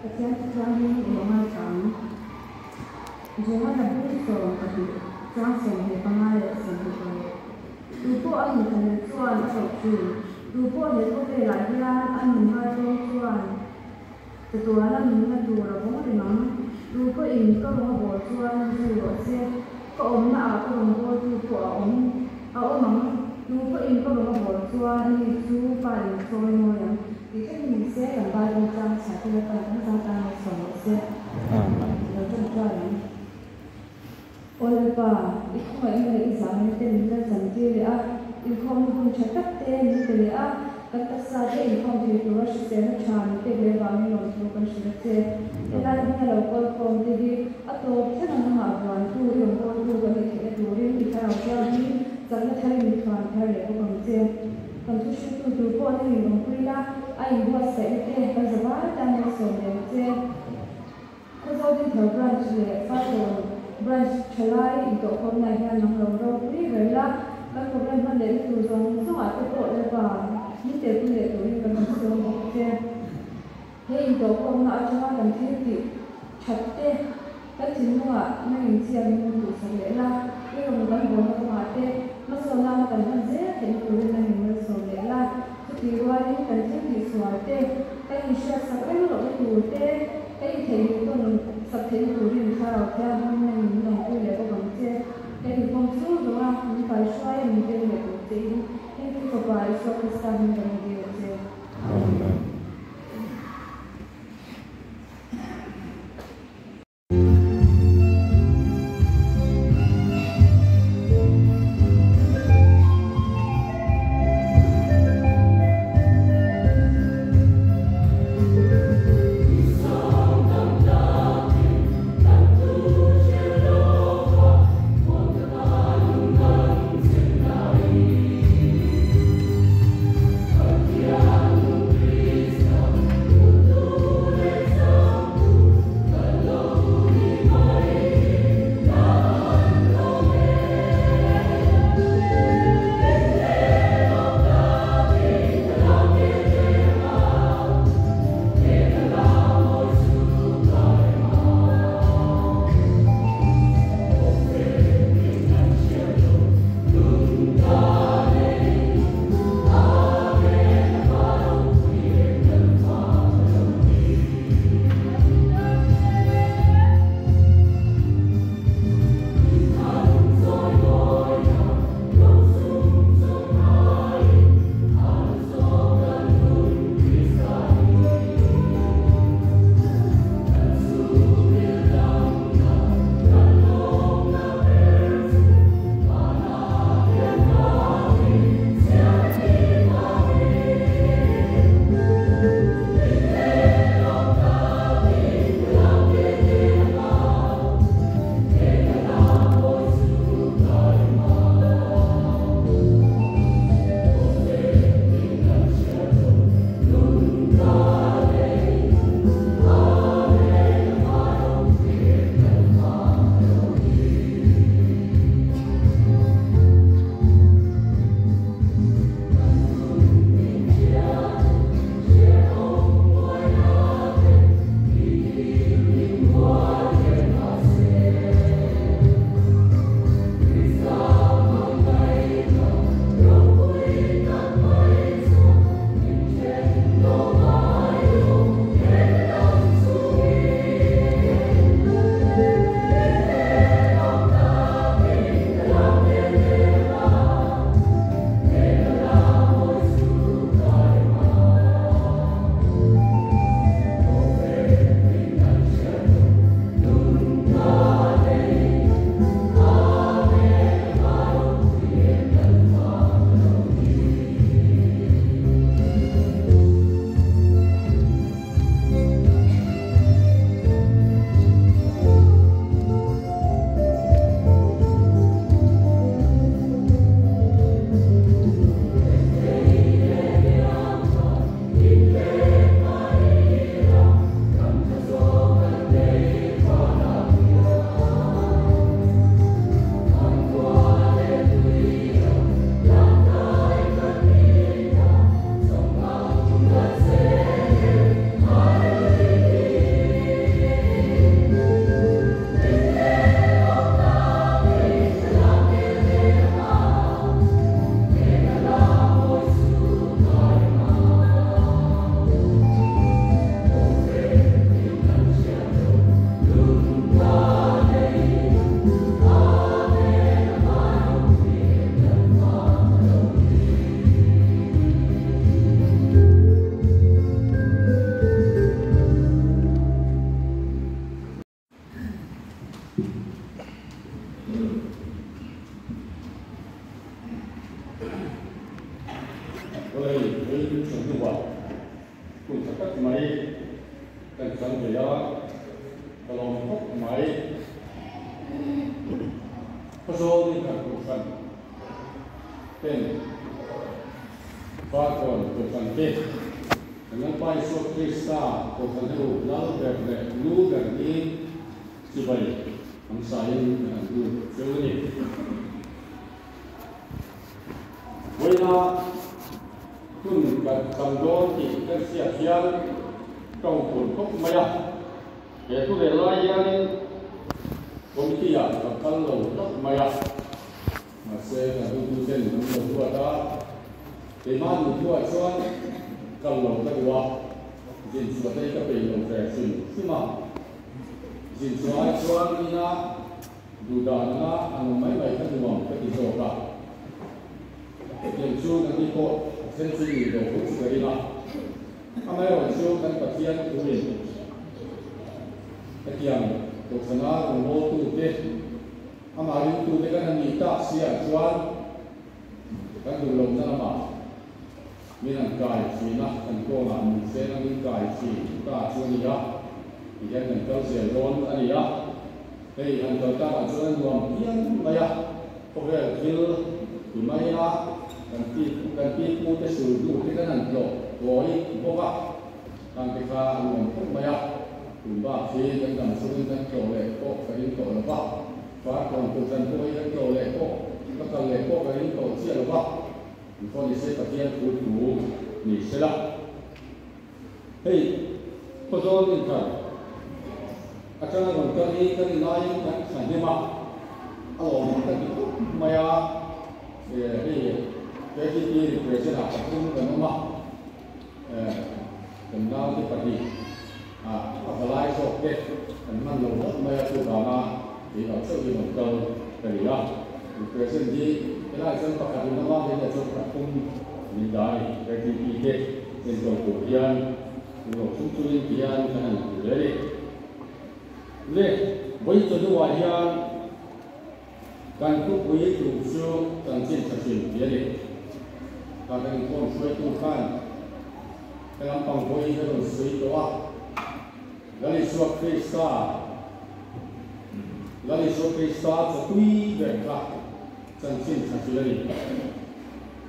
Pathian thu thianghlim i lo ngaithla ang. Johana bung 12 chang 25 leh 26. Tu pawh a inthlahlel chuan a hlauh thin. Tu pawh he khawvelah hian a nun ngaitlawm chuan chatuana nunna tur a vawng reng ang. Tu pawhin ka rawng a bawl chuan zui rawh se. Ka awmna ah ka rawn bawltu pawh a awm a awm ang. Tu pawhin ka rawng a bawl chuan ani chu pa in sawi mawi ang tih thleng ni se kan Bible tlang chhiah te Lalpan kan zat tan a sawi rawh se. Amen. Lo tawngtai ang. Aw Lalpa, i khawngaihna leh i zahna te min la zam tir leh a, inkhawmna hun tha tak te min pe leh a, kan taksa te inkhawm thei tura hriselna tha min pek leh avangin lawmthu kan hrilh a che. Helai hmuna lo kawl khawm te hi a tawp thleng a nangah vuantu i rawn kawltu kan nih theihna turin i thlarau thianghlim chakna tharin min thuan thar leh bawk ang che. Kan thu hriltu tur pawh nangin awmpui la, a inbuatsaihna te kan zavai tan malsawm leh ang che. Khawzawl Dinthar Branch leh Farkawn Branch thalai intawhkhawmna hian nang lo ropui ber la, kan programme hman lehna tur zawng zawngah te pawh Lalpa min telpui leh turin kan rawn sawm bawk che. He intawhkhawmna atanga kan thil tih that te kan thinlungah nangin chiang in min duhsak leh la, i rawn kan bawlna kawngah te hmasawn nana kan hman zel theihna turin nangin malsawm leh la. Chutih rualin kan thil tih sual te, kan inhriatsak reng lohna tur te, kan intheihnghilh tawn sak theihna turin Thlarau Thianghlim nangin min awmpui leh bawk ang che. Kan inkhawm chhung zawnga min kaihruai a min veng leh tur chein heng Fapa Isua Krista hming kan indir a che. Amen. Hun tha tak mai kan chang ve a, ka lawm khawp mai. Khawzawl ni khat kohhran ten Farkawn kohhran te kan Lalpa Isua Krista kohhran ho lal ber leh nu ber hi chibai an saiin kan han lut cheu a ni. Vawiina hun kan chang dawn tih kan hriat hian ka huphurh khawp mai a, he thu leh lai hianin committee ah ka kal lo hlauh mai a, mahse kan hotuten an lo ruat a, keimahni thuah chuan kal lo ka duh a, zin chhuah te hi ka peih lo ve hrim hrim a, zin chhuah ai chuan ina Duh dan anga an awm mai mai kha nuam ka ti zawk a, hetiang chu kan ni pawh a then chu ni lo khawp chu ka ring a, amaherawh chu kan Pathian thuin hetiang kohhrana rawngbawltute amah ringtute kan han nih tak si ah chuan kan duh lohna lamah min han kai thin a, kan kawngah min chen a min kai thin ta chu a ni a, tihian kan kal zel dawn a ni a. Hei han kal takah chuan a nuam phian mai a, khawvel thil ti mai a, kan pi kan pi pu te sul hnu te kan han tlawh kawi bawk a, khang te kha a nuam khawp mai a, tun bak hi kan dam chungin kan tlawh leh pawh ka ring tawh lo va, Farkawn Kohhran pawh hi kan tlawh leh pawh ka kal leh pawh ka ring tawh chiah lo va, Engpawh ni se Pathian thu thu ni sela. Hei, Khawzawl inthar atanga rawn kal hi kan inlaiin kan thahnem a, a lawmawm ka ti khawp mai a, hei KTP represent ah pathum kan awm a, kan naute pahnih ah a valai zawk te kan hman lo hlauh mai a, chuvanga keimah chauh hi rawn kal ka ni a, represent hi helaiah chuan pakhat in awm a, keimah chuan pathum min dah a ni KTP te. Enkawl tur hian ruak chung chungin ti hian kan han ti ve a ni. Le, vawi chawhnuah hian kan khawpui tur chu chanchin tha hrim ti a ni. Kha kan inkhawm hruaitu khan he lampang vawi hi a rawn sawi tawh a, Lal Isua Krista, Lal Isua Krista chawtui ber kha chanchin tha hrilh a ni.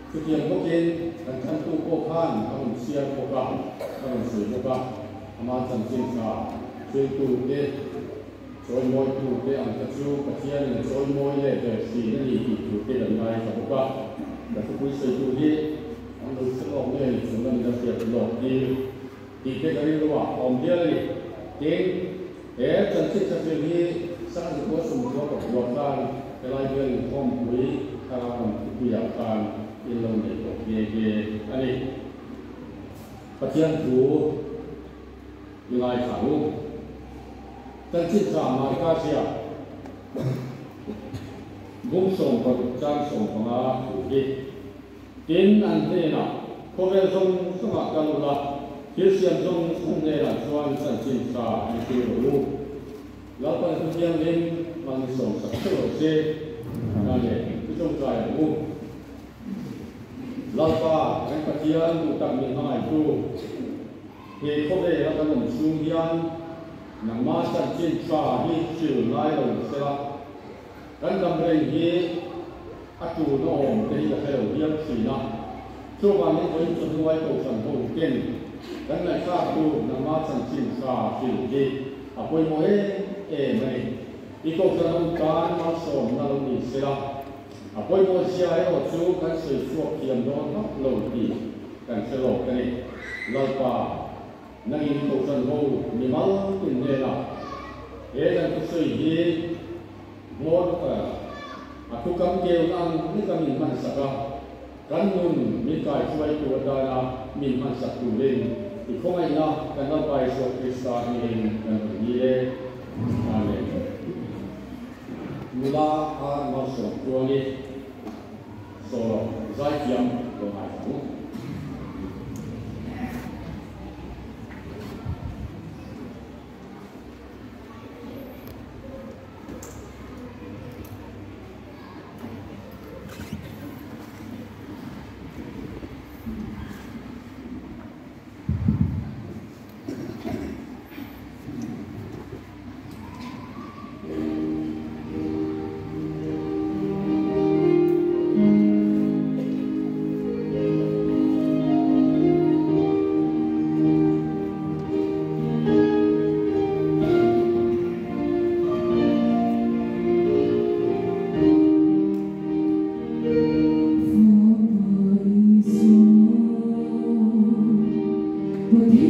Chutiang bawkin kan chhantu pawh khan a rawn chhiar bawk a, a rawn sawi bawk a, ama chanchin tha hriltute, chawimawitute ang kha chu Pathianin a chawimawi leh ve thin a ni tih tur te kan ngaithla bawk a. Ka thupui sawitu hi an lo hre lawk nge ni chung lamin a hriat lawk tir tih te ka rilru ah a awm dial a ni. Tin, he chanchin tha hril hi Sangzikua Sumthua pakua khan helai bial inkhawmpui thlarau lam thupuiah khan in lo nei tawh nghe nghe a ni. Pathian thu i ngaithla u. Chanchin tha Marka ziak bung 16 chang 15 thu hi. Tin, an hnenah, Khawvel zawng zawngah kal ula, thil siam zawng zawng hnenah chuan chanchin tha an tir rawh u. Lalpan thu thianghlim hman i sawmsak theuh lo che, hna leh i tawngtai ang u. Lalpa, kan Pathian duh tak min hmangaihtu, he khawvela kan awm chhung hian nangmah chanchin tha hi hril ngai lo sela, Kan dam reng hi a tul na awm te hi ka hre lo hial thin a, chuvangin vawiin chu hnuai kohhran ho ten kan ngaihthlak tur nangma chanchin tha hrilh hi a pawimawh em em a ni. I kohhran ho tan malsawmna lo ni sela, a pawimawh zia erawh chu kan sawi chhuak thiam dawn hauh lo tih kan hre lawk a ni. Lalpa. Nangin kohhran ho mimal tin hnenah he kan thusawi hi hmawr a thu kam keu na ang leka min hmansak a, kan nun min kaihruaitu atana min hmansak turin i khawngaihna kan Lalpa Isua Krista hmingin kan rawn ni e. Amen. Nula a malsawm chuan i sawr zaithiam lo ngaithla ang. Amen.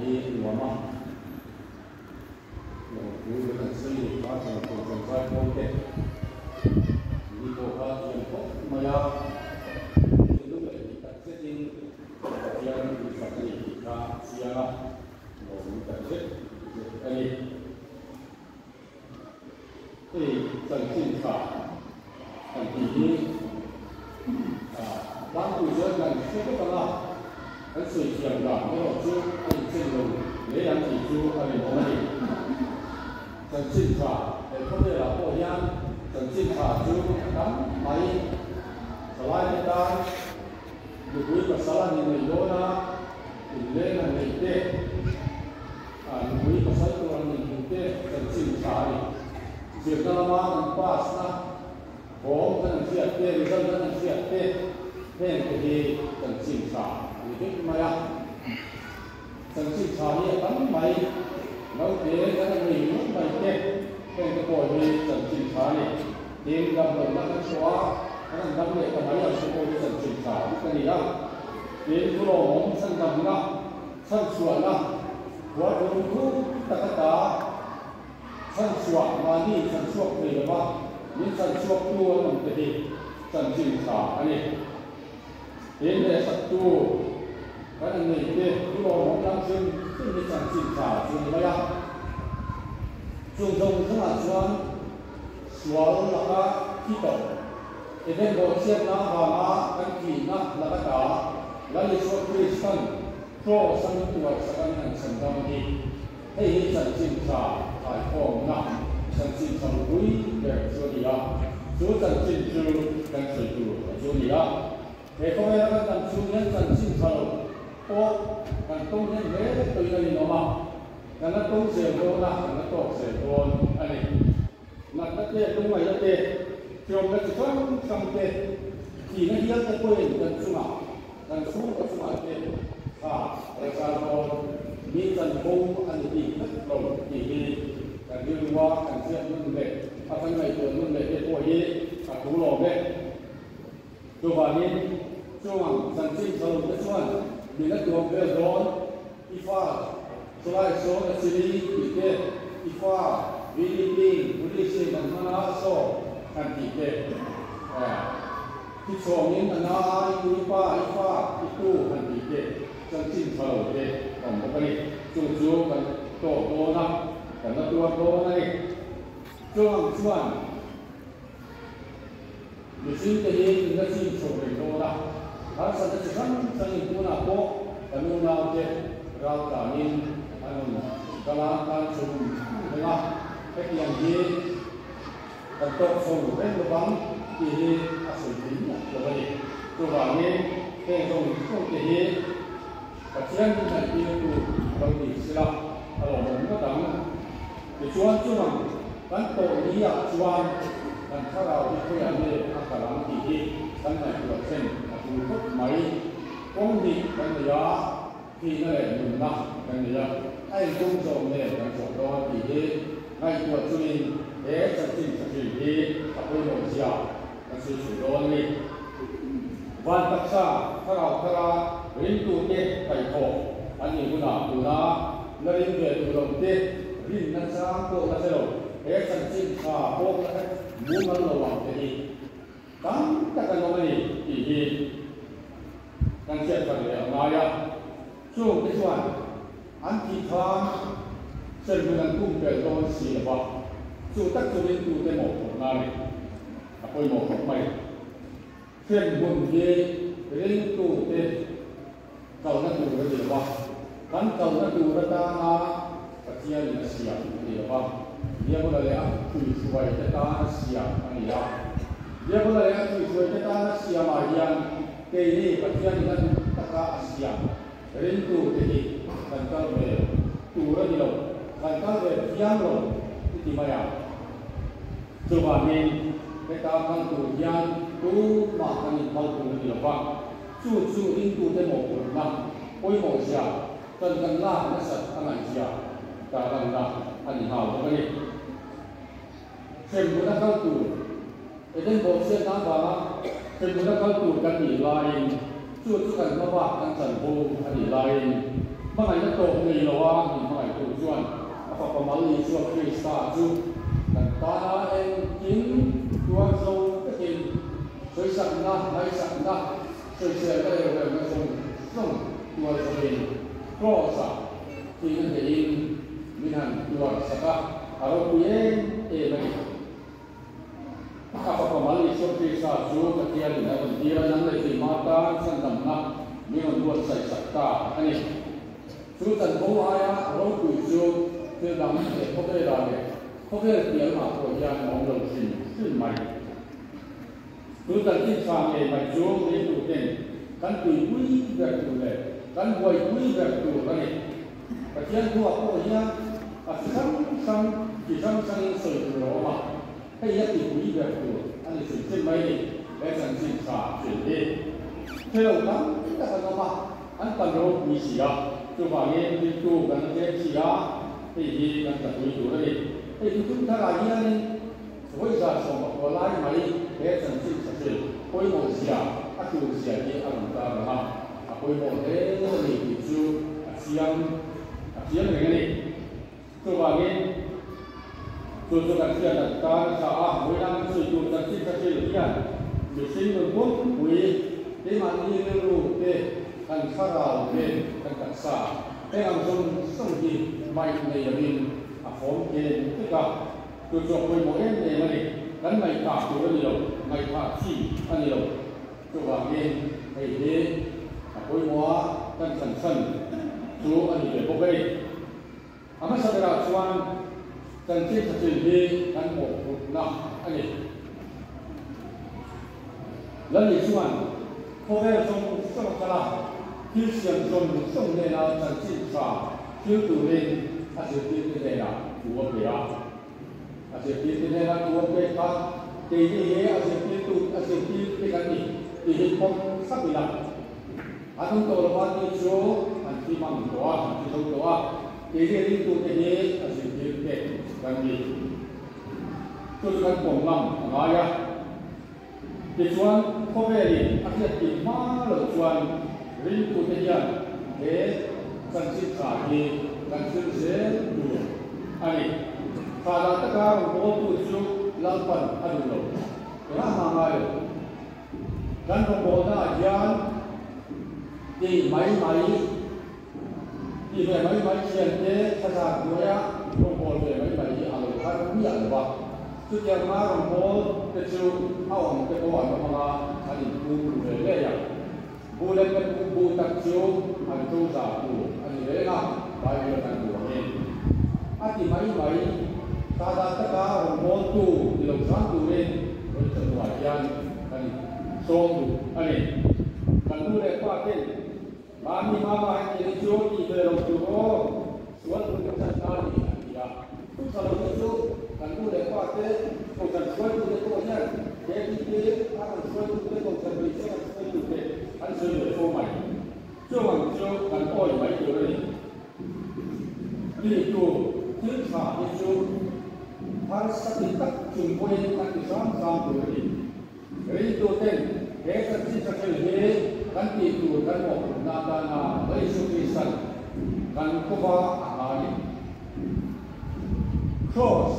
hi nuam a, lawmthu kan han sawi ni kha changkawm kan zai pawm te ni pawh kha thiam khawp mai a, thinlung leh tih tak zetin Pathian min fak a ni tih kha a chiang a, lawm tak zet zet a ni. Hei chanchin tha kan tih hi tlangpui chuan kan hre vek ang a, kan sawi thiam dan erawh chu a inchen lo hle ang tih chu a rinawm a ni. Chanchin tha he khawvelah pawh hian chanchin tha chu a tam mai. Thalaite tan nupui pasal an inneih dawn a, inleng an neih te, Nupui pasal tur an inhmuh te chanchin tha a ni. Zirna lama kan pass na, form kan an hriat te, result kan an hriat te, heng te hi chanchin tha a ni vek mai a. Chanchin tha hi a tam mai, naute kan an nei ringawt mai te, heng te pawh hi chanchin tha a ni. Tin, damlohna kan chhuah a, kan an dam leh ta mai ang te pawh hi chanchin tha vek a ni a. Tin, thulawmawm chhandamna Chhanchhuahna, Khualbawm thu tak ata chhanchhuah mahni chhanchhuak thei lova min chhanchhuaktu an awm te hi chanchin tha a ni. He hlehsaktu kan an nei te thu lawmawm lam hrim hrim hi chanchin tha chu a ni mai a. Chung zawng zawngah chuan sual laka thi tawh, Eden bawhchhiatna avanga kan thihna laka ta Lal Isua Kristan Kraws a min tuar sak a min han chhan dam hi, hei hi chanchin tha thlaikhawmna chanchin tha ropui ber chu a ni a, chu chanchin chu kan sawi tur a chu a ni a. He khawvela kan dam chhung hian chanchin tha lo pawh kan tawng hian hle tawhin a ninawm a, kan la tawng zel dawn a, kan la tawk zel dawn a ni. Natna te, lungngaihna te, tlawmna chi hrang hrang te, thihna hial te pawhin kan chungah, kan chhungkaw chungah te kha a la zar dawn. Mi chanvo a ni bik vek lo tih hi kan rilrua kan hriat nun leh a kan ngaihtuah nun leh te pawh hi a thu lawm e. Chuvangin, chung chanchin tha lo te chuan min a tuam vel dawn. I fa chulai sawn a chili tih te, i fa VDP police in an hman a saw han tih te, thi chhawngin a na a i nu i pa i fa i tu han tih te chanchin tha lo te awm bawk a ni. Chung chu kan tawk dawn a, kan la tuar dawn a ni. Chung ang chuan Mihring te hi in la chim chho reng dawn a, harsatna chi hrang hrangin tunah pawh kan unaute ral tlanin an rawn kal a, tan chho reng a, hetiang hi kan tawk chho reng lovang tih hi a sawi thei miah lo a ni. Chuvangin heng zawng zawng te hi Pathian min ngaihtirtu a lo ni sila a lawmawm ngawt ang. Tichuan chungang kan tawh ni ah chuan kan thlarau hi khawiah nge a kal ang tih hi kan ngaihtuah thlen a tul khawp mai. Kawng hnih kan nei a, thihna leh nunna kan nei a, a intum zawk nge kan zawh dawn tih hi ngaihtuah chungin he chanchin tha hrim hi a pawimawh zia kan sawi chho dawn a ni. Van taksa thlarau thara ringtute kaihthawh an nih hunah tuna la ring ve duh lo te rinna chang pawh la hre lo, he chanchin tha pawh la hre mumal lo ang te hi tam tak an awm a ni tih hi kan hriat thar leh a ngai a. Chung te chuan an thih khan hremhmun an pumpelh dawn si lo va, chu tak chu ringtute mawhphurhna a ni. A pawimawh khawp mai. Hremhmun hi ringtute kalna tur a ni lo va, kan kalna tur atanga Pathianin a siam a ni lo va, Diabola leh a thuihhruaite tan a siam a ni a. Diabola leh a thuihhruaite tan a siamah hian keini Pathianin a duh taka a siam ringtute hi kan kal ve tur a ni lo, kan kal ve thiang lo i ti mai ang. Chuvangin, heta kal tur hian tumah kan inphal tur a ni lo va, chu chu ringtute mawhphurhna pawimawhzia kan kan lak nasat a ngaihzia tarlanna a ni nghal bawk a ni. Hremhmun a kal tur, Eden bawhchhiatna avanga hremhmun a kal tur kan nih laiin, chu chu kan hma bak kan chanvo a nih laiin, Hmangaihna tawp nei loa min hmangaihtu chuan a Fapa mal Isua Krista chu kan tana engkim tuar zo vekin sawisakna, ngaihsakna, sawiselna leh rorelna zawng zawng tuar zoin Kraws-ah thihna hnehin min han tuar sak a, a ropui em em a ni. A fapa mal Isua Krista chu Pathianin a rawn tir a, nang leh keimah tan chhandamna min rawn buatsaih sak ta a ni. Chu chanvo aia ropui chu thil dang leh khawvelah leh khawvel pialmah pawh hian a awm lo hrim hrim mai. Chu chanchin tha ngei mai chu ringtuten kan tuipui ber tur leh kan buaipui ber tur a ni. Pathian thuah pawh hian a chi hrang hrang, chi hrang hrangin sawi tur a awm a, hei a tihpui ber tur a ni hrim hrim mai ni, he chanchin tha hrilh hi. Hre lo tam tak an awm a, an pan ropui si a, chuvangin riltu kan la tlem si a, hei hi kan tlapui tur a ni. Hei thuthum tharah hianin vawi 110 lai mai he chanchin tha hrilh pawimawh zia, a tur zia hi a rawn tar lang a. A pawimawh hle a ni tih chu a chiang a chiang reng a ni. Chuvangin, chu chu kan hriat an tan a tha a, vawilam an sawi tur chanchin tha hrilh hian mihring nun pumpui, keimahni rilru te, kan thlarau te, kan taksa heng ang zawng zawng hi hmaih nei lovin a fawm ken vek a. Chu chu a pawimawh em em a ni. Kan ngaihthah tur a ni lo, ngaihthah chi a ni lo. Chuvangin hei hi a pawimawh a, kan thlan chhan chu a ni ve bawk a ni. A hmasa berah chuan chanchin thachil hi kan mawhphurhna a ni. Lali chuan khawvel zawng zawng a kal a, thil siam zawng zawng hnena chanchin tha thil turin a zirtirte hnenah thu a pe a. A zirtirte hnena thu a pek kha keini hi a zirtirtu a zirtirte kan ni tih hi pawm thlap ila. An awm tawh lova tih chu an thi mang tawh a, an thi zo tawh a, keini ringtute hi a zirtirte kan ni. Chu chu kan pawm ngam a ngai a. Tichuan, khawvelin a hriat tih hma loh chuan ringtute hian he chanchin tha hi kan thil zel tur a ni. Tha dah taka rawngbawltu chu Lalpan a duh lo. Engah hma ngai lo. Kan rawngbawlnaah hian tih mai mai, tih ve mai mai thiante thlazar hnuaia rawngbawl ve mai mai hi a lo har miah lo va. Chutiang hma rawngbâwl te chu a awm te pawh an awm ang a, an inphum ru ve ngei ang. Bu leh te bu tak chu an ṭo za tur a ni reng a, Bible kan duh angin. A ti mai mai, thla taka rawngbâwltu ni lo hram turin rawn chawhnuah hian kan insawm duh a ni. Kan nu leh pa ten Mahni mama heti hi chu tih ve lo tur aw, sual tur kan chan ta a ni an ti a. Thu tha lo te chu kan nu leh pa te, kohhran hruaitu te pawh hian KTP a kan hruaitu te, kohhran hmeichhia kan hruaitu te an sawi ve fo mai. Chuvang chu kan awi mai tur a ni. Tih tur thil tha hi chu harsa ti tak chung pawhin kan ti zam zam tur a ni. Ringtuten he chanchin tha thil hi kan tih tur kan mawhphurhna atana Jesu Kristan kan kawva a hla a ni. Kraws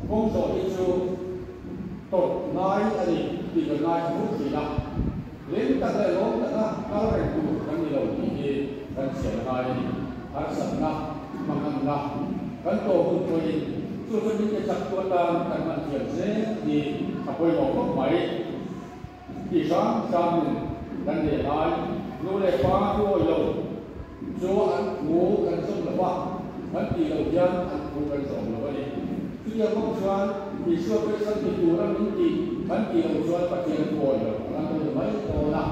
kawng zawh hi chu tawrh ngai a ni tih kan ngai thla fur thin a, hlim tak leh lawm taka kal reng tur kan ni lo tih hi kan chhiar ngai a ni. Harsatna, hmanganna kan tawh hun pawhin chu chu min ke chak tu atan kan hman thiam zel hi a pawimawh khawp mai. Tih hrang hrang nun kan nei lai, nu leh pa thu awih lo chu an thu kan zawm lo va, kan tih loh hian an thu kan zawm lo a ni. Chutiang bawk chuan Isua Kristan ti tura min tih kan tih loh chuan Pathian thu awih lo kan lo ni mai dawn a,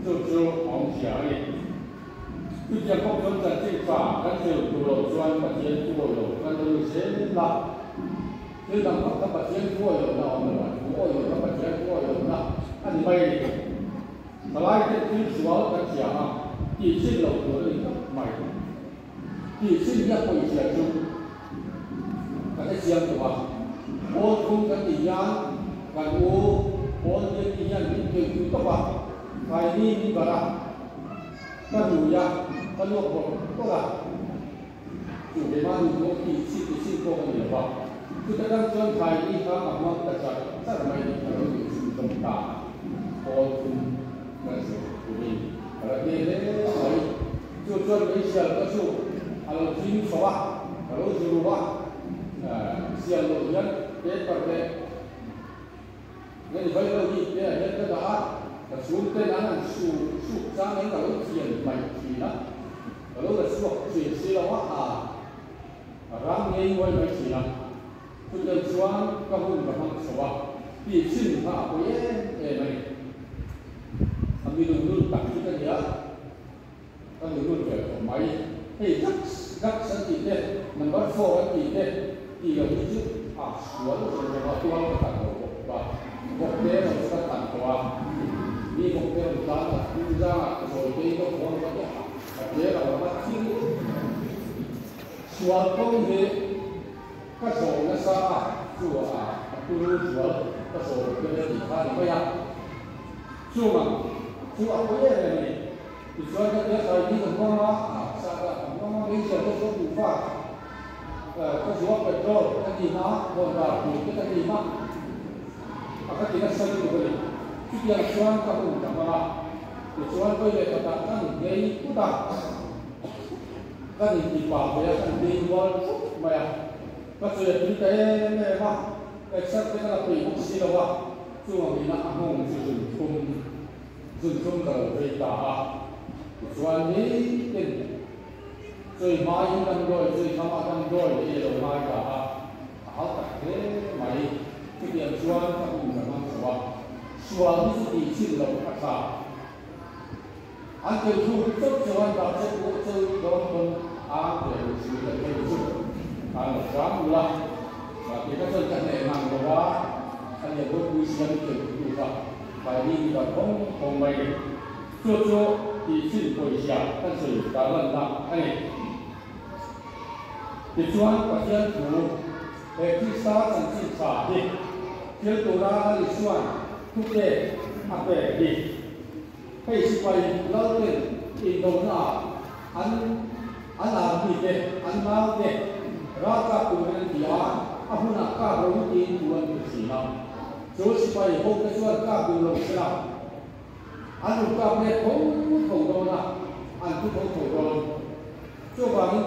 chu chu a awmzia a ni. Chutiang bawk chuan chanchin tha kan hril tur loh chuan Pathian thu awih lo kan lo ni zel a. Thil dang vak kha Pathian thu awih lohna a awm lo a, thu awih loh kha Pathian thu awih lohna a ni mai a ni. Thalai ten thil sual kan hria a, tih chhin loh tur a ni tlat mai. Tih chhin hi a pawizia chu ka hrechiang tawh a, pawl thum kan tih hian kan u pawl biakni hian min keuh tu tawp a, thaini min barh a, ka rui a. ka luak bawrh bawrh a, chu keimah nu pawh tih chi ti chin pawh ka ni lo va, chuta tang chuan thlai ni kha ka hmang ta char char mai tih ka lo duh chhun zawm ta, pawl thum ka zir turin ka la te hle mai, chu chuan meizial ka chu a lo thing chho a, ka lo zir u a, zial loh hian paper leh. Nge ni vai lo hi te ah hian ka dah a, ka chhungten an han suk suk chang in ka lo thian hmaih thin a, ka lo la chhuak thin si lo a, a ram ngei nguai mai thin a, chutiang chuan ka hun ka hmang chho a, tih chin kha a pawi em em a ni. A mi lunglun tak chu ka ni a, ka lunglun ve khawp mai. Hei drugs, drugs an tih te, number four an tih te tih loh hi chu a sual zawng zawng a, tual ka tan lo bawk a, bawk te lo chu ka tan tawh a, mi bawk te rawn tan a, hnung zangah ka zawi te in ka vuan vat a, ka te lo a thil sual kawng hi ka zawh nasa a, chu a a turu zual ka zawh loh te tih kha a ni mai a, chungah chu a pawi em em a ni. Tichuan ka tia thlai hi ka hmang a, sa ka hmang a, meizial te chuan duhfa ka zuah petrol ka dim a, hawn dar pui te ka dim a, a ka ti nasa lutuk a ni. Chutiang chuan ka hun ka hmang a, tichuan vawi leh khatah ka ni ngei put a, ka ni ti pah ve a, ka ni ngei rual thup mai a, ka chawi a tui ta em em a, exer te ka la peih bawk si lo a, chuvangin a nghawng chu zun thum. Zunthum ka lo vei ta a, tichuan nitin chawi hmaiin damdawi, chawi khamah damdawi ei a lo ngai ta a, a hal tak hle mai. Chutiang chuan ka hun ka hmang chho a, sual hi chu tih chhin loh a tha. An tel thluk chauh chuan bakcheh pawh cheu dawn pawn ang ve lo si kan hei chu an lo hram ula, mahni ka chuan ka hneh ngang lo a, a lian ropui siam tel tu kha. Baini ni kan hawng hawng mai ni. Chu chu tih chin pawisa kan sawi tar lanna a ni. Tichuan Pathian thu he Krista chanchin tha hi thil tura Lal Isua'n thupek a pek hi hei sipai Lalten indonaah an an army te an naute ralkap turin an ti a, a hunah kap lo tiin thu an pe thin a. Chu sipai hote chuan kap duh lo sela, an rawn kap let tho tho dawn a, an thu tho tho dawn. Chuvangin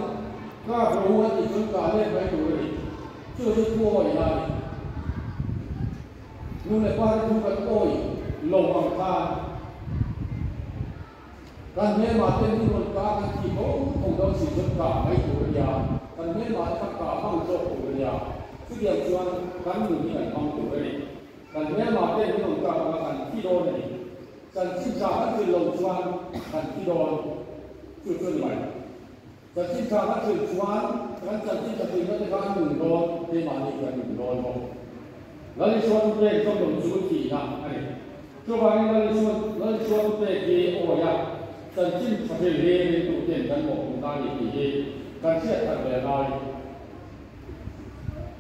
kap ro an tih chuan kah let mai tur a ni. Chu chu thu awih na a ni. Nu leh pa te thu kan awih lo ang khan kan hmelmah ten min rawn kah kan tih tho tho dawn si chuan kah mai tur a nia, kan hmelmah te kha kah hmang zawk tur a nia. Chutiang chuan kan nun hi kan hmang tur a ni. Kan hmelmah ten min rawn kah anga kan thi dawn a ni. Chanchin tha kan hril lo chuan kan thi dawn chu chu a ni mai. Chanchin tha kan hril chuan kan chanchin tha hrilna te kha an nun dawn, keimahni kan nun dawn bawk. Lal Isua thupek zawm lo chu thihna a ni. Chuvangin Lal Isua Lal Isua thupek hi awi a, chanchin tha hril hi ringtuten kan mawhphurhna a ni tih hi kan hriat that ve a ngai.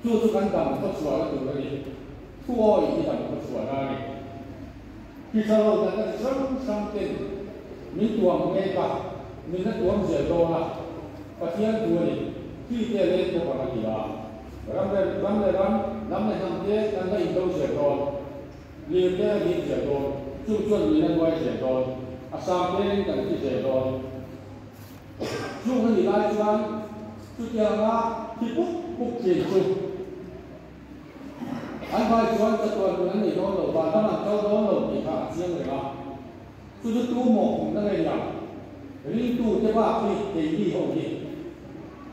Chu chu kan dam khawchhuahna tur a ni. Thu awi hi dam khawchhuahna a ni. Hrisalo natna chi hrang hrang ten min tuam mek a, min la tuam zel dawn a, Pathian thu a ni, thi te a leng bawk ang a ti a. Ram leh ram leh ram, hnam leh hnam te kan la indo zel dawn, lir te a lir zel dawn, chung chuan min la nuai zel dawn, a sang pengin kan thi zel dawn. Chung a nih lai chuan chutianga thi puk puk thin chu An vai chuan chatuan nun an nei dawn lo, vanram an kal dawn lo tih kha a chiang reng a. Chu chu tu mawhphurhna ngei ang? Ringtu te bak hi keini ho hi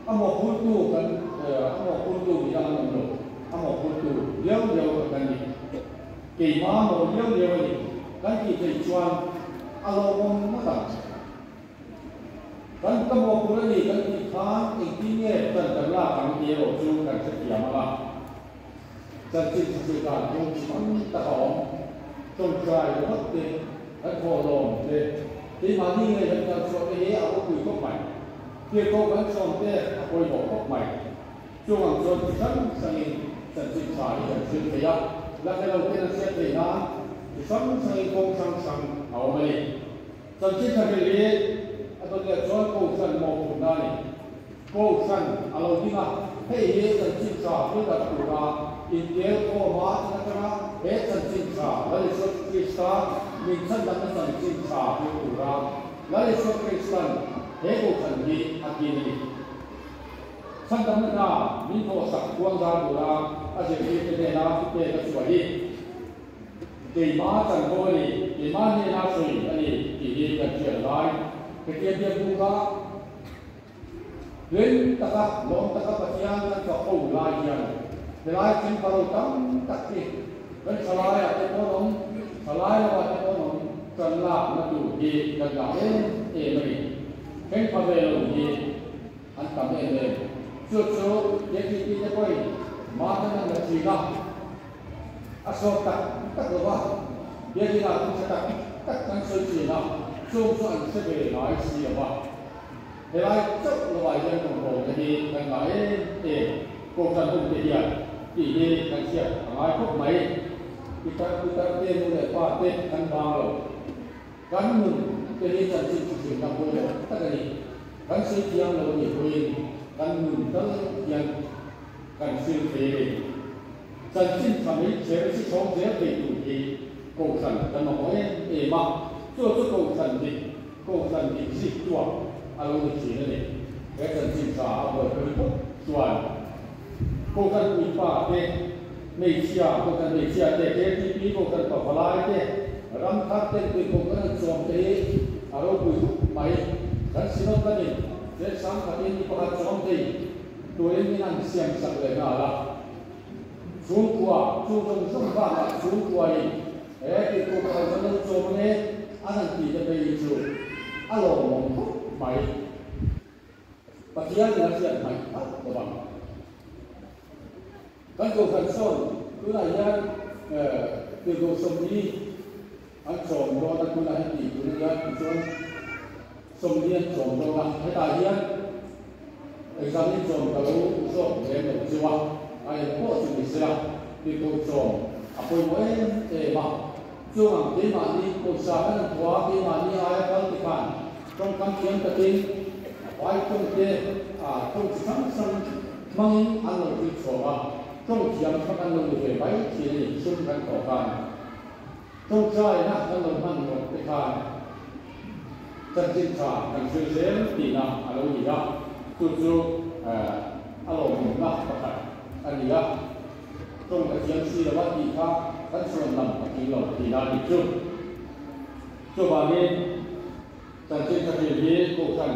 a mawhphurtu kan a mawhphurtu ni ang an awm lo, a mawhphurtu liau liau kan kan ni. Keima mawh liau liau a ni kan tih theih chuan a lawmawm ngawt ang. Kan ka mawhphurh a ni kan tih khan engtin nge kan kan lak ang tih erawh chu kan hrethiam ang a. Chanchin thahri dan chu tam tak a awm. Tawngtai ringawt te, kan thawhlawm te, keimahni ngei kan kal chhuah te hi a ropui khawp mai. Tirhkoh kan sawm te a pawimawh khawp mai. Chung ang chuan chi hrang hrangin chanchin tha hi kan hrilh thei a, la hre lo ten a hriat theih nan chi hrang hrangin kawng hrang hrang a awm a ni. Chanchin tha hrilh hi a. A dawt leh chuan Kohhran mawhphurhna a ni. Kohhran a lo ding a, hei hi chanchin tha thil darh tura intel khawm a chan atanga he chanchin tha Lal Isua Krista min chhandamna chanchin tha thil tura Lal Isua Kristan he Kohhran hi a din a ni. Chhandamna hna min thawhsak khuangzar tura a zirtirte hnena thupek a chhuah hi Keimah chanvo a ni, keimah hnena sawi a ni tih hi kan hriat lai. Hetiang biak buk a hlim taka, lawm taka Pathian kan fak ho lai hian helai thing palo tam tak hi kan thalaiah te pawh an awm, thalai lovah te pawh an awm, tan lakna tur hi kan ngah em em a ni. Thleng pha ve lo hi an tam em em. Chu chu KTP te pawhin mahni an la thin a, a sawm tak tak lo va, biakina thu tha tak tak kan sawi thin a, chung chu an hre ve ngai si lo va. Helai chauh lovah hian rawngbawlna hi kan ngah em em, Kohhran hun te hian tih hi kan hriat a ngai khawp mai. Pitar pitar te nu leh pa te kan vang lo. Kan nun te hi chanchin thuhrilhna pawimawh tak a ni. Kan sawi thiam lo nih pawhin kan nun tal hian kan hril thei a ni. Chanchin tha mai chher chi chhawng zel thei tur hi Kohhran kan mamawh em em a, chu chu Kohhran dik, Kohhran dik zik tuah a lo ni thin a ni. He chanchin tha a buaipui phawt chuan Kohhran puipa te, hmeichhia, Kohhran hmeichhia te, KTP Kohhran pavalai te, ram thar ten tui Kohhran an chawm te hi a ropui khawp mai. Kan Synod lamin chen sang khatin mi pakhat chawm thei turin min han siam sak leh nghal a. Chhungkua, chu zawng zawng bakah chhungkuain he tihtur pakhat kan lo chawm ange an han tih te phei hi chu a lawmawm khawp mai. Pathian in a hriat hmaih hauh lo vang. Kan Kohhran sawn tunah hian tirhkoh sawmni an chawm dawn a, tunah hian tih tur a nia tichuan sawmni an chawm dawn a, hetah hian exam in chawm ka lo zawk lem lo chu a, a eng pawh chu ni sela tirhkoh chawm a pawimawh em em a, chung ang keimahni pawisa kan han thawh a, keimahni aia kal te khan Tawngkam thiam takin vai tawngte tawng chi hrang hrang hmangin an lo ṭil chhuak a, tawng thiam kha kan lo ni ve mai thin a ni, sum kan thawh khan. Tawngtaina kan lo hman rawh te khan chanchin ṭha kan hril zel tihna a lo ni a, chu chu a lawmawmna pakhat a ni a, tawng ka thiam si lo a tih kha kan chhuan lam a tling lo tihna a nih chu. Chuvangin, chanchin tha hrim hi Kohhran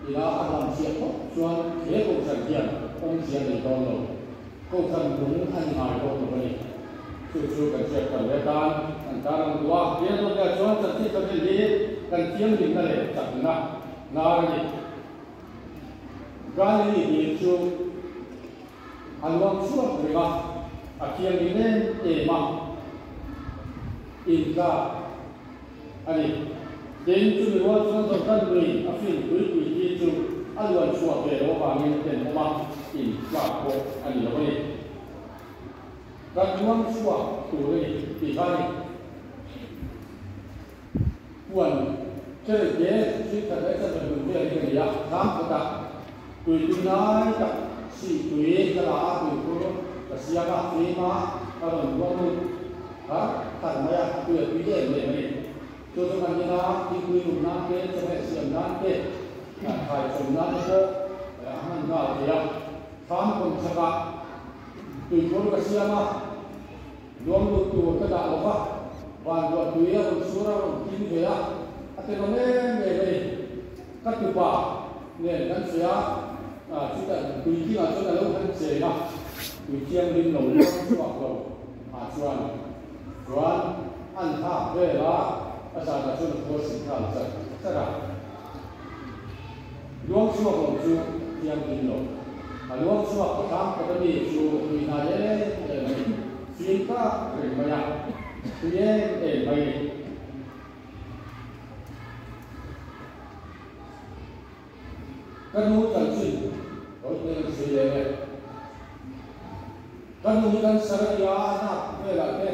ina a hlam chhiah phawt chuan he Kohhran hian awmzia nei dawn lo. Kohhran nung a ni ngai dawn lo a ni. Chu chu kan hriat kal leh atan kan tan ang duh a. He dawtah chuan chanchin tha hrim hi kan thianghlimna leh chakna hnar a ni. Galilee dil chu a luang chhuak reng a, a thianghlim em em a, intlak a ni. Tin, chumi rual chuan Jordan lui a fin tuipui hi chu a luan chhuah ve loh avangin tenawm a intlak pawh a ni lo a ni. Kan luang chhuak tur a ni tih kha a ni. Puan cherite thil khat leh chan hmun vel hi ka ni a, thlam khatah tui tui lai tak sih tui ka la a, tuikhur ka siam a, fim a, ka rawn buang lut thar thar mai a, a tui a tui em em a ni. Chu chu kan ina thingpui lum nan te, chawhmeh siam nan te, thlai chawm nan te pawh a hman nghal thei a. Thlam kawn chhakah tuikhur ka siam a. Luang lut tur ka dah lo va, van ruah tui a rawn sur a rawn tling ve a, a tenawm em em a ni. Ka tupa nen kan sawi a, chutah tui tlingah chuan a lo han cheng a, tui thianghlim lo luang chhuak lo ah chuan chuan an thlak vel a, a zanah chuan a khuar sin nghal chat chat a. Luang chhuak lo chu thianghlim lo. A luang chhuak ka tlang kawt a mi chu tui hnai em em a ni. Fim tak reng mai a, tui em em mai a ni. Ka nu chanchin Rawlpui an sawi leh e. Ka nu hi kan sar a nia, a hnak velah te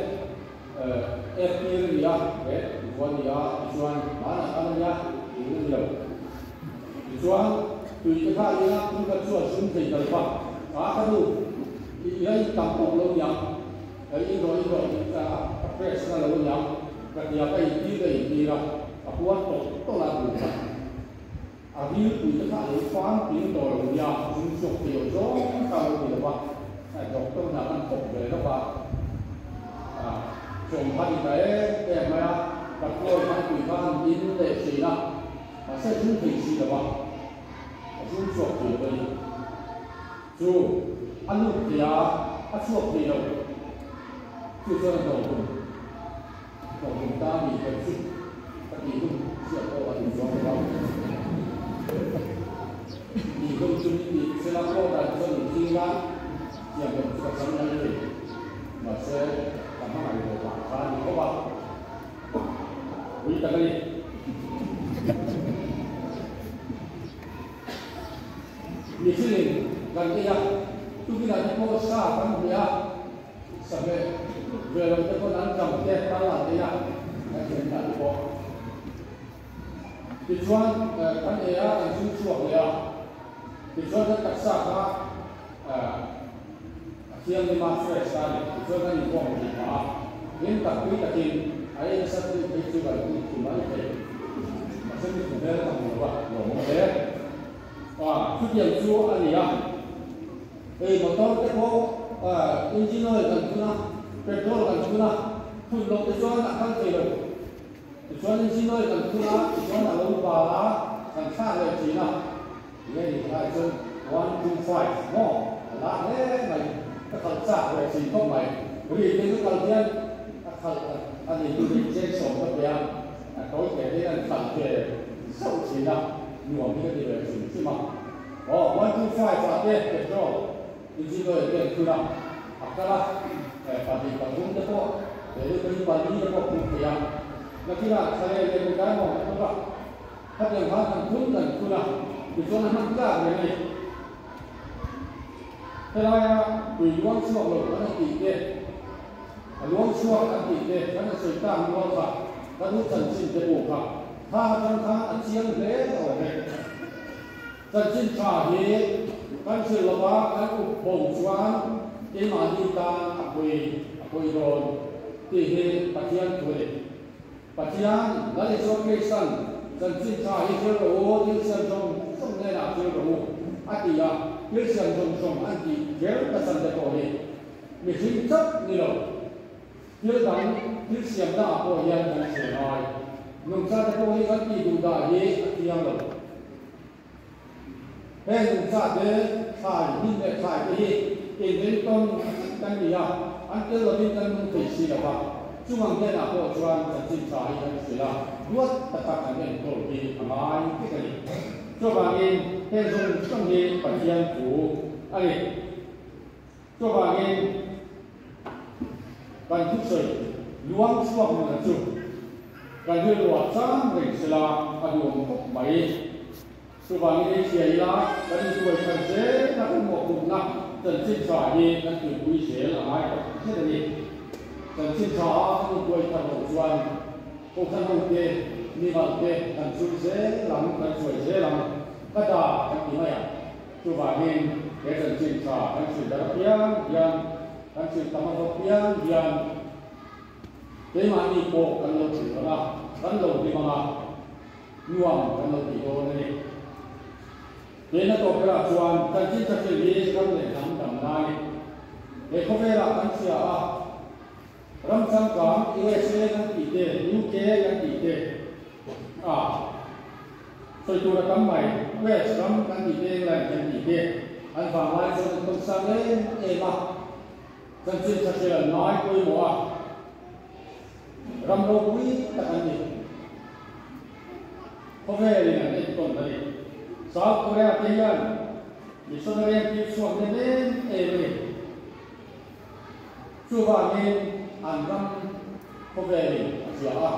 ek tir a ni a, he vuah a ni a, tichuan hmanah khan a nia, tih a ni lo. Tichuan, tui te kha ila phun khat chu a zum thei ta lova, a ka nu, i ila in tam awk lo niang, i in rawh in rawh tih a press na lo niang, ka tia ka intir ka intir a, a puar tawlh tawlh a duh kha. A ril pui te kha a lo fang tling tawh lo nia, zum chhuak thei lo zawng kha a lo ti lova, doctor hna kan thawk ve lawk a, chawm kha ti ta em em mai a, pathlawi khan tui kha an in leh thin a, mahse a zum thei si lo va, a zum chhuak thei lo a ni. Chu a lut thei a, a chhuak thei lo, chu chuan a hnawh hun. Hlawhtlin ta a nih ber chu ka tih hun chiah pawh a ni chuang lo a. Tih hun chu min tih sela pawh dan chuan in thing a, tiang lam chu ka chang mai thei. Mahse, ka hmangaih lo vang kha a ni khawp a. Ui tak a ni. Mihringin kan ei a, tukinah te pawh sa kan hmeh a. Sahmeh ve lo te pawn an tang te tal an ei a, kan thiam dan te pawh. Tichuan kan ei a, kan zung chhuak leh a, tichuan kan taksa kha a thianghlim a, fresh a ni. Tichuan kan inkhawm thei phah a, hlim tak pui takin a ei nasa deuh phei chu kan tih thim mai thei. Mahse mi thu hmel ka hmu lo va, lawmawm hle. Chutiang chu a ni a. Hei motor te pawh engine oil kan phun a, petrol kan phun a, phun loh te chuan a kal thei lo. Tichuan engine oil kan phun a, tichuan a lo bal a, kan thlak leh thin a. Nge ni khalai chuan one two five maw a la hle mai, ka khalh chak ve thin khawp mai. Ri te chu kal hian a khalh a ni tu te injection ka pe a, a tawi te te hian an khalh ve zauh thin a, nuam hi ka ti ve hrim hrim a. Aw, 125 ah te petrol engine oil te an phun a, a kal a, pahnih pathum te pawh he lu pahnih pali te pawh phur thei a, nakinah thla leh leh midai mawng an bawk a, khatiang khan kan phun kan phun a, tichuan a hman tlak reng a ni. Helaia tui luang chhuak lo kan a tih te, a luang chhuak an tih te kan a sawi tak nual kha, kan u chanchin te pawh kha kha atang khan a chiang hle awm e. Chanchin tha hi kan hrilh lova kan up bo chuan keimahni tan a pawi a pawi dawn tih hi Pathian thu a ni. Pathian, Lal Isua Kristan chanchin tha hi thil rawh u, thil siam zawng zawng hnenah thil rawh u a ti a, thil siam zawng zawng an tih kher ka chan te pawh hi mihring chauh ni lo. Thil dang, thil siamna ah pawh hian kan hre ngai. Nungcha te pawh hi kan tih duh dah hi a thiang lo. Heng nungcha te thlai, hnim leh thlai te hi inring tawn kan ni a, an tel lovin kan nung thei si lo va. Chung ang hnenah pawh chuan chanchin tha hi kan hrilh a, duat taka kan enkawl hi a ngai vek a ni. Chuvangin heng zawng zawng hi Pathian thu a ni. Chuvangin, kan thusawi luang chhuak nuna chu kan rilruah chang reng sela a duhawm khawp mai. Chuvangin ei hria ila kan intuai thar zel a kan mawhphurhna chanchin tha hi kan tuipui zel a ngai tak zet a ni. Chanchin tha a kan intuai thar loh chuan Kohhran hote, mimal te kan chul zel ang, kan chuai zel ang, ka dah kan ti mai ang. Chuvangin he chanchin tha kan hrilh dar apiang hian, kan hrilh tam avawk piang hian keimahni pawh kan lo hrilh ang a, kan lo hlim ang a, nuam kan lo tih dawn a ni. Keina tawp berah chuan chanchin tha hrilh hi ram leh hnam damna a ni. He khawvelah kan hria a, ram changkang USA kan tih te, UK kan tih te a, Sawi tur a tam mai, West ram kan tih te, England kan tih te, an vanglai chuan an tawng sang em em a, chanchin tha hrilh an ngai pawimawh a, ram ropui tak an ni. Khawvelin an enkawn a ni. South Korea te hian missionary an tir chhuak nem em em a ni. Chuvangin an ram khawvelin a hria a.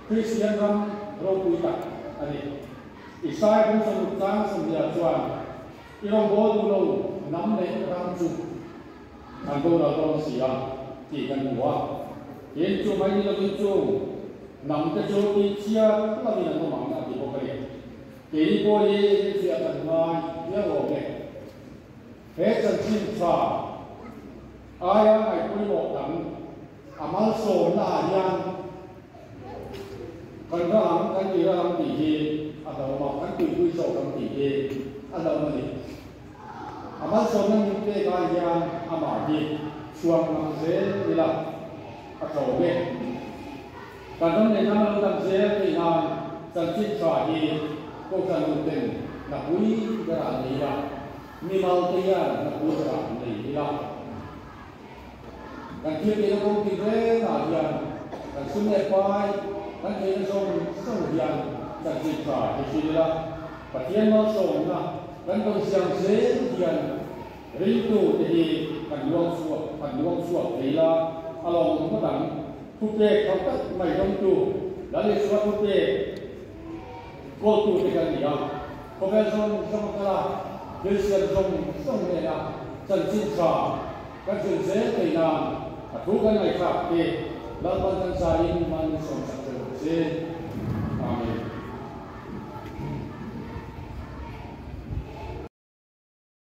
Kristian ram ropui tak a ni. Isaiah bung sawmruk chang sawmhnih chuan, I rawngbâwl duh lo hnam leh ram chu an boral dawn si a, tih kan hmu a. Tin, chu mai ni lovin chung hnamte chu tihchhiat lovin an awm ang a ti bawk a ni. Keini pawh hi infiah kan ngai viau awm e. He chanchin tha aia ngaihpawimawh dang a malsawmna ah hian kan ral ang, kan ti ral ang tih hi a hlauhawm a, kan tuipui zawk ang tih hi a hlauhawm a ni. A malsawmna min pek ai hian amah hi chhuak ngam zel ila a tlawm e. Kan ram leh hnam lo dam zel theih nan chanchin tha hi Kohhran nuten hnapui berah nei ila, mimal te hian hnapui berah nei ila. Kan thil tihna kawng tin rengah hian kan sum leh pai kan theihna zawng zawng hian chanchin tha hi hrilh ila, Pathian malsawmna kan tawn siam zel hian ringtu te hi kan luang chhuak kan luang chhuak thei la, a lawmawm ngawt ang. Thupek tho tak mai dawngtu Lal Isua thupek kawltu te kan ni a, khawvel zawng zawng a kal a, thil siam zawng zawng nena chanchin tha kan hrilh zel thei nan a thu kan ngaihthlak te Lalpan kan zaiin man sawmsak ṭeuh se.